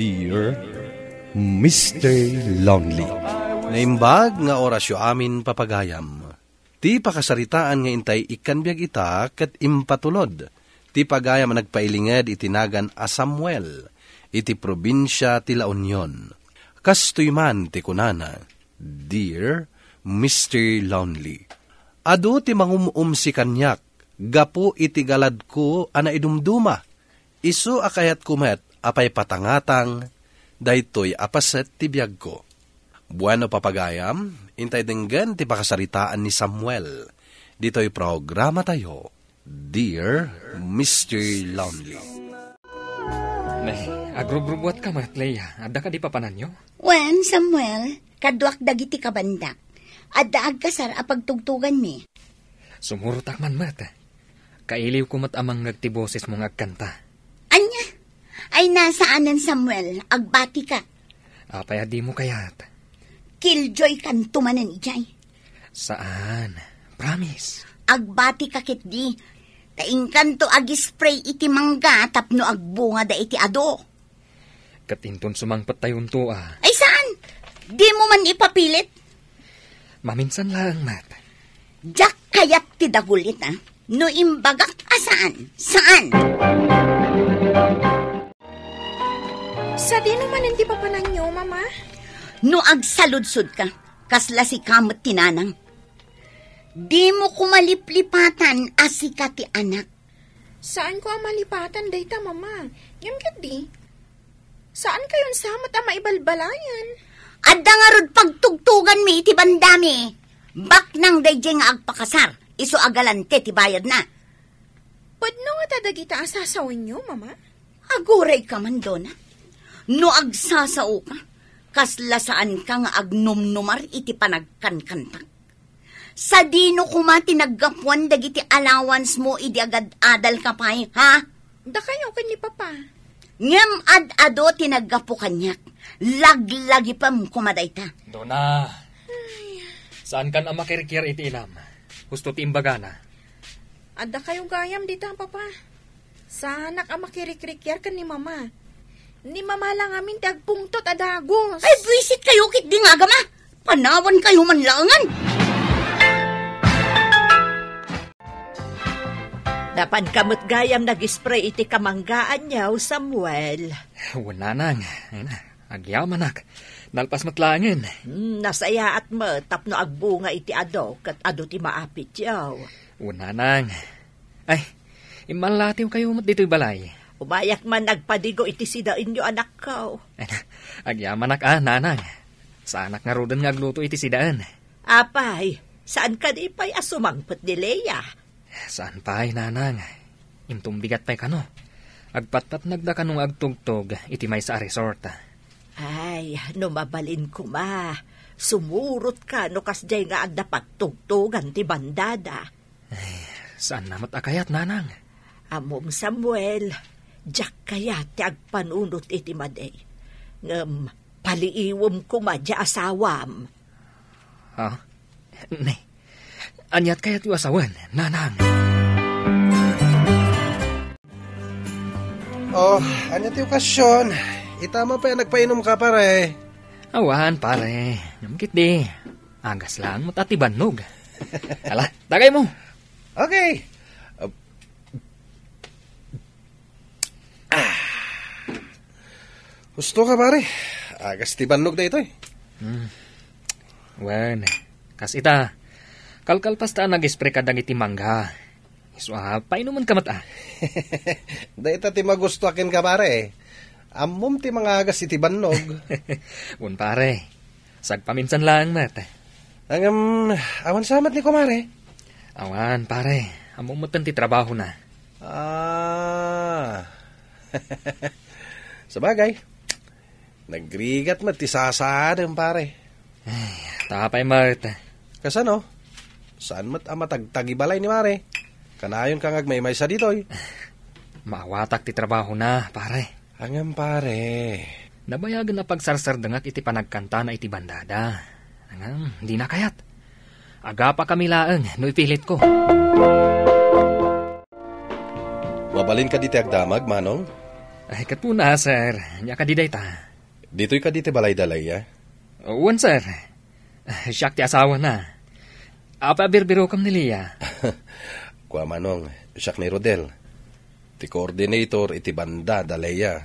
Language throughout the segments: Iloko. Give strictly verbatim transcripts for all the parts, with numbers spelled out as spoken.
Dear Mister Lonely. Naimbag nga orasyo amin, papagayam. Ti pakasaritaan nga intay ikkan biag ita ket impatulod ti pagayam a nagpailinged iti nagan a Samuel iti probinsia ti La Union. Kastoy man ti kunana, "Dear Mister Lonely, adu ti mangum-umsi kaniak gapu iti galadko a naidumduma. Isu a kayatko met a paipatangatang daytoy a paset ti biagko." Bueno, papagayam, intay denggen ti pakasaritaan ni Samuel ditoy programatayo, Dear Mister Lonely. Nay, agrubrubuat ka met, Leia. Adda kadi papananyo? Wen, Samuel, kaduak dagiti kabandak. Adda agkasar a pagtugtuganmi. Sumurotak man met. Kailiwko met a mangngeg ti bosesmo nga agkanta. Ania? Ay, nasaanen, Samuel, agbatika. Apay a dimo kayat? Killjoy kanto manen idiay. Saan. Promise. Agbatika ketdi. Ta inkanto agispray iti mangga tapno agbungada iti adu. Ket inton sumangpettayonto a. Ay, saan? Dimo man ipapilit? Maminsan laeng met. Diak kayat ti dagul ita. No imbagak a saan, saan? Sadino manen ti papananyo, Mama? No agsaludsodka, kasla sika met ti nanang. Dimo koma liplipatan a sika ti anak. Saanko a malipatan dayta, Mama. Ngem ketdi, saankayon sa met a maibalbalayan. Adda ngarud pagtugtuganmi iti bandami. Baknang daydiay nga agpakasar, isu a galante ti bayadna. Pudno ngata dagita a sasawenyo, Mama? Agurayka man, Dona. No agsasaoka, kasla saanka nga agnumnumar iti panagkankantak. Sadino koma ti naggapuan dagiti allowance mo idi agad-adalka pay, ha? Dakayo ken ni Papa. Ngem ad-adu ti naggapu kaniak. Laglagipem koma dayta. Dona, saankan a makirikiar iti inam. Husto ti imbagana. Adda kayo gayam dita, Papa. Saanak a makirikrikiar ken ni Mama. Ni Mama la ngamin ti agpungtot a dagus. Ay, buisit kayo ketdi nga agama. Panawan kayo man laengen. Napanka met gayam nag-spray iti kamanggaan niyo, Samuel. Wen, Nanang. Ay na, agyamanak. Nalpas met laengen. Hmm, nasayaat met tapno agbunga iti adu ket adu ti maapityo. Wen, Nanang. Ay, immallatiw kayo met ditoy balay. Umayak man nagpadigo iti sidaenyo, anakko. Ay na, agyamanak a, Nanang. Saanak ngaruden nga agluto iti sidaen. Apay, saan kadi pay a sumangpet ni Leia? Saan pay, Nanang. Inton bigat pay kano. Agpatpatnagda kano nga agtugtog iti maysa a resort. Ay, no mabalin koma, sumurotka no kasdiay nga adda pagtugtogan ti bandada. Ay, saan na met a kayat, Nanang? Ammom, Samuel, diak kayat ti agpanunot iti madi. Ngem paliiwem koma diay asawam. Ha? Ne. Aniat kayatyo a sawen, Nanang? Oh, ania ti okasion? Ita man pay a nagpainumka, pare. Awan, pare. Ngem ketdi, agas laeng met a ti bannog. Ala, tagaymo. Okay. Ah. Husto ka, pare. Agas ti bannog daytoy. Hmm. Wen, kas ita, kalkalpasta a nag-spray kadagiti mangga. Isu a, painumenka met a. Dayta ti magusto a kenka, pare. Ammom ti mangagas iti bannog. Wen, pare. Sagpaminsan laeng met. Ngem, awan sa met ni kumare? Awan, pare. Ammom met ti trabahona. Ah. Sabagay, nagrigat met ti sasaadem, pare. Ay, ta apay met? Kasano? Saan met a matagtagi balay ni mare? Kanayonka nga agmaymaysa ditoy. Maawatak ti trabahona, pare. Ngem, pare. Nabayagen a pagsarsardengak iti panagkantana iti bandada. Ngem, dina kayat. Agapakami laeng no ipilitko. Mabalin kadi ti agdamag, Manong? Ay, ket kuna, sir. Ania kadi dayta? Ditoy kadi ti balay da Leia? Wen, sir. Siak ti asawana. Apay a birbirokem ni Leia? Kua, Manong, siak ni Rodel, ti coordinator iti banda da Leia.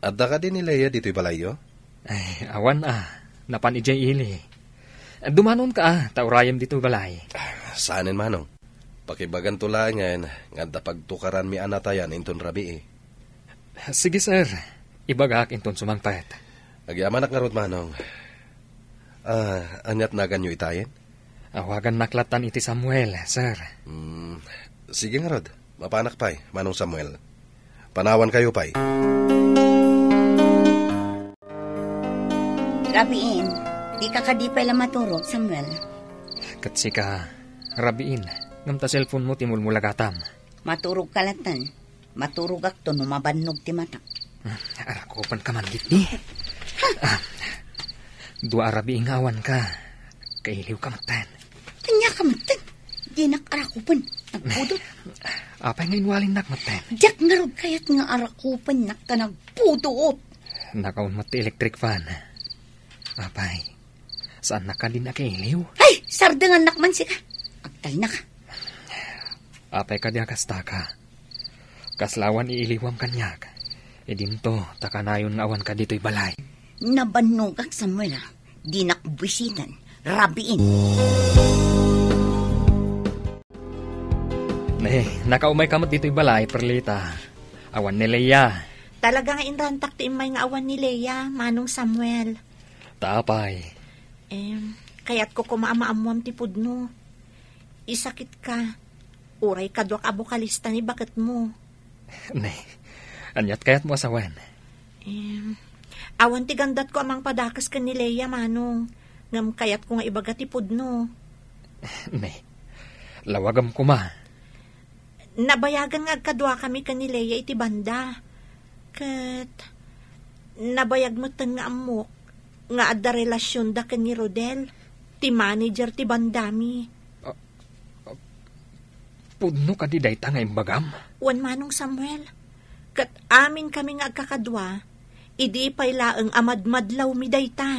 Adda kadi ni Leia ditoy balayyo? Ay, awan a. Napan idiay ili. Dumanonka a, ta urayem ditoy balay. Saanen, Manong. Pakibaganto laengen nga adda pagtukaranmi a natayan inton rabii. Sige, sir. Ibagak inton sumangpet. Agyamanak ngarud, Manong. Ah, ania't naganyo itayen? Awagannak lattan iti Samuel, sir. Hmm, sige ngarud. Mapanak pay, Manong Samuel. Panawankayo pay. Rabiin, dika kadi pay la maturog, Samuel? Ket sika, rabiin, ngem ta cellphone-mo ti mulmulagatam. Maturogka lattan. Maturogakto no mabannog ti matak. Arakupenka man, Gitni. Ah, dua a rabii nga awanka. Kailiwka metten. Ania ka metten? Dinak arakupen. Nagpudot. Apay nga inwalinnak metten? Diak ngarud kayat nga arakupennak ta nagpudot. Nakaun met ti electric fan. Apay, saannak kadin a kailiw? Ay, sardengannak man sika. Agtalnaka. Apay kadi a kastaka? Kasla awan iiliwam kaniak. Idinto, ta kanayon nga awanka ditoy balay. Nabannogak, Samuel, a. Dinak buisiten. Rabiin. Ne, nakaumayka met ditoy balay, Perlita. Awan ni Leia. Talaga nga inrantak ti immay nga awan ni Leia, Manong Samuel. Ta apay? Em, kayatko koma a maammoam ti pudno. Isakitka. Uray kaduak a bokalista ni baketmo. Ne, ania't kayatmo a sawen? Em, awan ti gandatko a mangpadakes ken ni Leia, Manong. Ngem kayatko nga ibaga ti pudno. Ne, lawagem koma. Nabayagan nga agkaduakami ken ni Leia iti banda. Ket nabayag metten nga ammok nga adda relasionda ken ni Rodel, ti manager ti bandami. Ah, ah, pudno kadi dayta nga imbagam? Wen, Manong Samuel. Ket amin kami nga agkakadua, idi pay laeng a madmadlawmi dayta.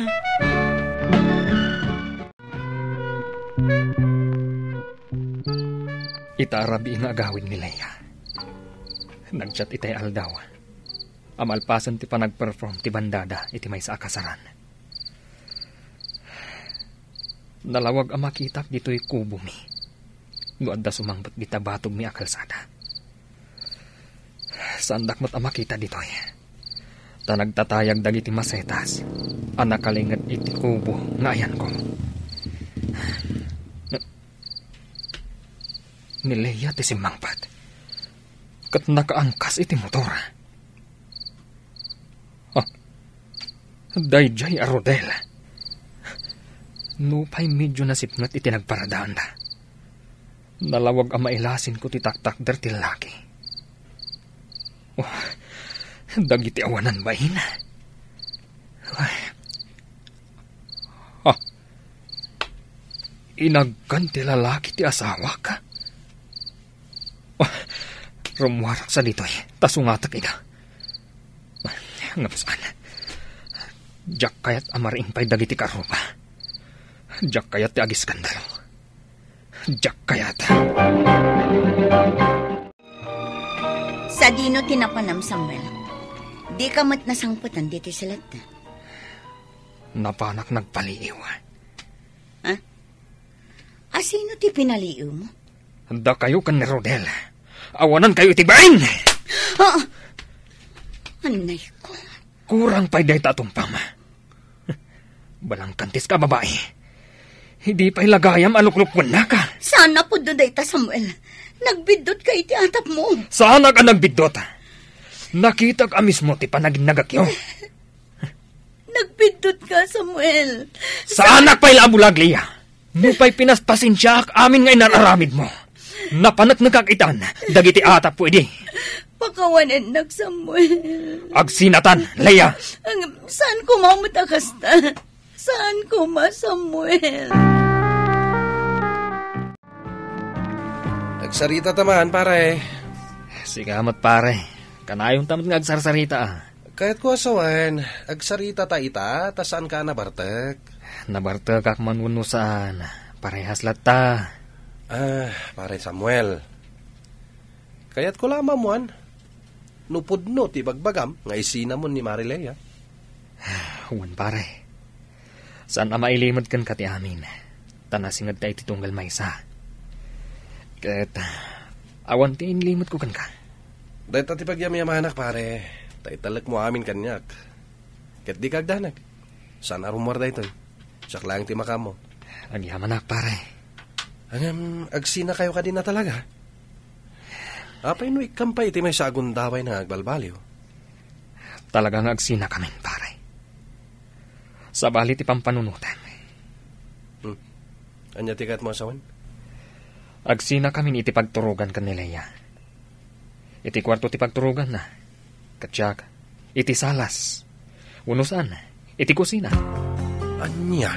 Ita a rabii nga agawid ni Leia. Nagchat itay aldaw a malpasen ti panagperform ti bandada iti maysa a kasaran. Nalawag a makitak ditoy kubomi no adda sumangpet dita batogmi a kalsada. Saandak met a makita ditoy, ta nagtatayag dagiti masetas a nakalinget iti kubo nga ayanko. Ni Leia ti simmangpet ket nakaangkas iti motor. Ah, daydiay a Rodel. Nupay medyo nasipnget iti nagparadaanda, nalawag a mailasinko ti taktakder ti lalaki. Oh, dagiti awanan bain. Ay. Ah, inagkan ti lalaki ti asawak. Ah, rummuaraksa ditoy, ta sungatek ida. Ngem saan. Diak kayat a mariing pay dagiti karuba. Diak kayat ti agiskandalo. Diak kayat. Sadino ti napanam, Samuel? Dika met nasangpetan ditoy silet. Napanak nagpaliiw. Ha? Asino ti pinaliiwmo? Dakayo ken ni Rodel. Awanankayo iti bain! Ah! Anay ko. Kurang pay dayta a tumpam. Balangkantis ka, babai. Idi pay lagayam a luklukwennak. Saan a pudno dayta, Samuel. Nagbiddotka iti atapmo. Saanak a nagbiddot. Nakitak a mismo ti panaginnagakyo. Nagbiddotka, Samuel. Saanak pay la a bulag, Leia. Nupay pinaspasensiaak amin nga inar-aramidmo. Napaneknekak itan dagiti atapko idi. Pakawanennak, Samuel. Agsinatan, Leia. Ang, saan koma met a kasta? Saan koma, Samuel? Agsarita ta man, pare. Sika met, pare. Kanayonta met nga agsarsarita, a. Kayatko a sawen, agsaritata ita, ta saanka a nabartek. Nabartekak man wenno saan, parehas latta. Ah, Pare Samuel. Kayatko la a maammuan no pudno ti ibagbagam nga isinamon ni Mari Lea. Wen, pare. Saan a mailimed kenka ti amin, ta nasingedta iti tunggal maysa. Ket awan ti inlimetko kenka. Dayta ti pagyamyamanak, pare, ta italekmo amin kaniak. Ket dika agdanag. Saan a rummuar daytoy. Siak laeng ti makaammo. Agyamanak, pare. Ngem, agsinakayo kadi a talaga? Apay no ikkam pay iti maysa a gundawayna nga agbalbaliw? Talaga nga agsinakamin, pare. Sabali ti pampanunotem. Hmm. Ania ti kayatmo a sawen? Agsinakamin iti pagturogan ken ni Lea. Iti kuarto ti pagturoganna. Ket siak, iti salas. Wenno saan, iti kusina. Ania?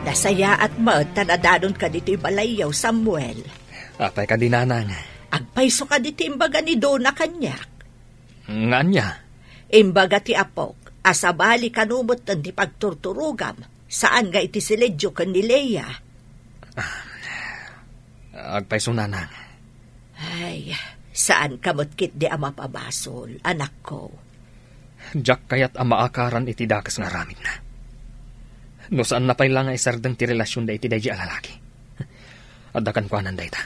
Nasayaat met ta nadanonka ditoy balayyo, Samuel. Apay kadi, nanang? Agpayso kadi ti imbaga ni Dona kaniak? Nga ania? Imbaga ti apok a sabali kano metten ti pagturturogam, saan nga iti siledio ken ni Lea. Ah, agpayso, nanang. Ay, saanka met ketdi a mapabasol, anakko. Diak kayat a maakaran iti dakes nga aramidna. No saanna pay la nga isardeng ti relasionda iti daydi a lalaki. Adda kenkuana dayta.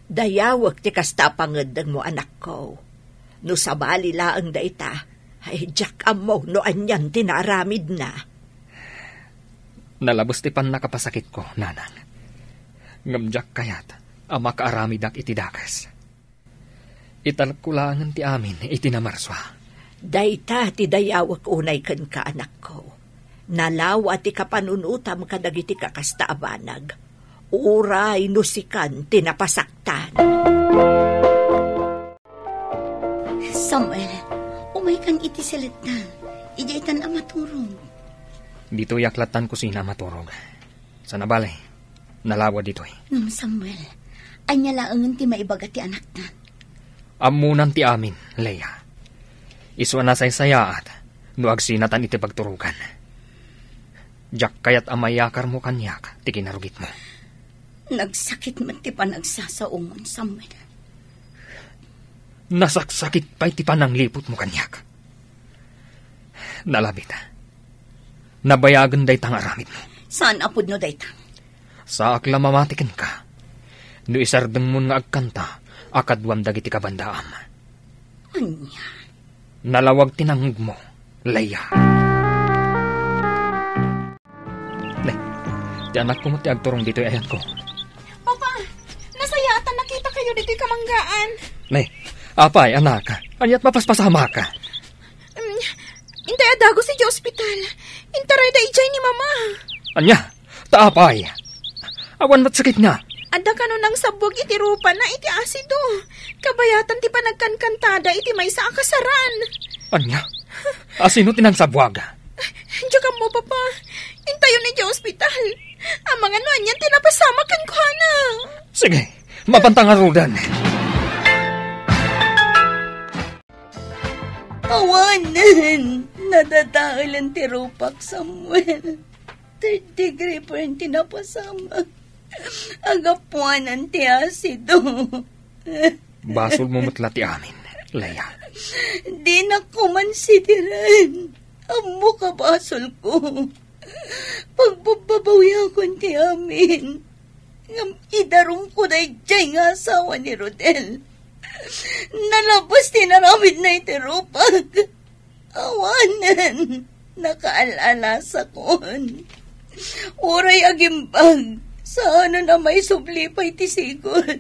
Dayawek ti kasta a pangeddengmo, anakko. No sabali laeng dayta, ay, diak ammo no anian ti naaramidna. Nalabes ti pannakapasakitko, nanang. Ngem diak kayat a makaaramidak iti dakes. Italekko laengen ti amin iti namarsua. Dayta ti dayawek unay kenka, anakko. Nalawa ti kapanunotam kadagiti kakasta a banag. Uray no sikan ti napasaktan. Samuel, umaykan iti seletta. Idiaytan a maturog. Ditoyak lattan kusina a maturog. Saan a bale, nalawa ditoy. Ngem Samuel, ania laengen ti maibaga ti anaktan? Ammonan ti amin, Lea. Isu a nasaysayaat no agsinatan iti pagturogan. Diak kayat a mayakarmo kaniak ti kinarugitmo. Nagsakit met ti panagsasaomon, Samuel. Nasaksakit pay ti panangliputmo kaniak. Nalabit. Nabayagen dayta nga aramidmo. Saan a pudno dayta? Saak la mamati kenka. No isardengmon nga agkanta, a kaduam dagiti kabandaam. Ania? Nalawag ti nangngegmo, Lea. Ne, ti anakko met ti agturong ditoy ayatko. Papa, nasayaat a nakitakayo ditoy kamanggaan. Ne, apay, anak, ania't mapaspasamak? Mm, intay a dagus iti ospital. Intarayda idiay ni Mama. Ania? Ta apay? Awan met sakitna. Adda kano nangsabbuag iti rupana iti asido. Kabayatan ti panagkankantada iti maysa a kasaran. Ania? Asino ti nangsabbuag? Diak ammo, Papa. Intayon idiay ospital. Amangan no anian ti napasamak kenkuana. Sige, mapanta ngaruden. Awanen, nadadaelen ti rupak, Samuel. Third degree burn ti napasamak. Agapuanan ti asido. Basolmo met la ti amin, Lea. Dinak koman sidiren. Ammok a basolko. Pagbabbabawiakon ti amin. Ngem idarumko daydiay nga asawa ni Rodel. Nalabes ti inaramidna iti rupak. Awanen, nakaal-alasakon. Uray agimbag, saanen a maisubli pay ti sigud.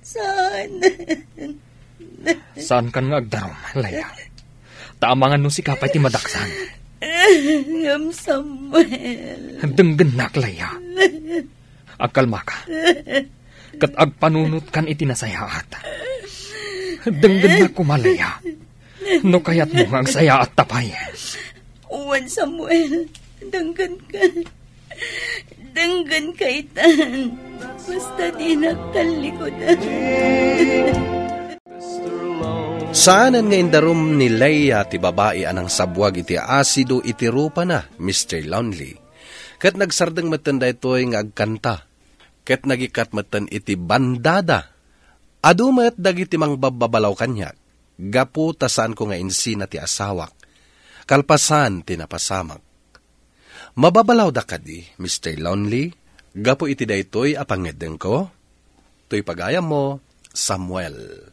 Saan? Saankan nga agdarum, Lea. Ta amangan no sika pay ti madaksan. Ngem Samuel. Denggennak, Lea. Agkalmaka. Ket agpanunotkan iti nasayaat. Denggennak koma, Lea. No kayatmo nga agsayaatta pay. Wen, Samuel, denggenka. Denggenka itan. Basta di nagtallikod. Saanen nga indarum ni Leia ti babai a nangsabuag iti asido iti rupana, Mister Lonely. Ket nagsardeng metten daytoy nga agkanta. Ket nagikkat metten iti bandada. Adu met dagiti mangbabbabalaw kaniak, gapu ta saanko nga insina ti asawak. Kalpasan ti napasamak. Mababalawda kadi, Mister Lonely, gapu iti daytoy a pangngeddengko? Toy pagayammo, Samuel.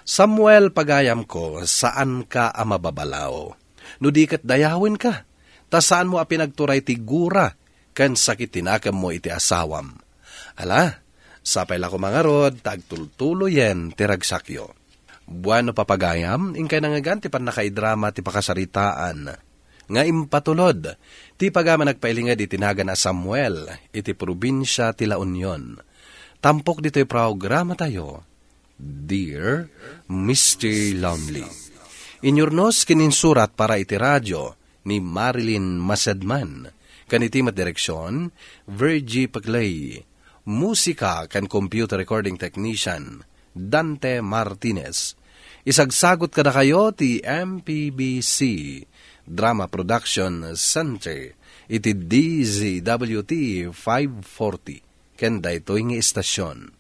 Samuel, pagayamko, saanka a mababalaw. No di ket dayawenka, ta saanmo a pinagturay ti gura ken sakit ti nakemmo iti asawam. Ala, sapay la koma ngarud ta agtultuloyen ti ragsakyo. Bueno, papagayam, inkay nangngegan ti pannakaidrama ti pakasaritaan nga impatulod ti pagayam a nagpailinged iti nagan a Samuel iti probinsia ti La Union. Tampok ditoy programatayo, Dear Mister Lonely. Inyurnos ken insurat para iti radio ni Marilyn Masedman. Ken iti met direksion, Virgie Peclay. Musika ken computer recording technician, Dante Martinez. Isagsagot kadakayo ti M P B C Drama Production Center iti D Z W T five forty ken daytoy nga istasion.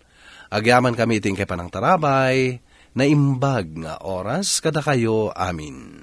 Agyamankami iti inkay panangtarabay, naimbag nga oras kadakayo amin.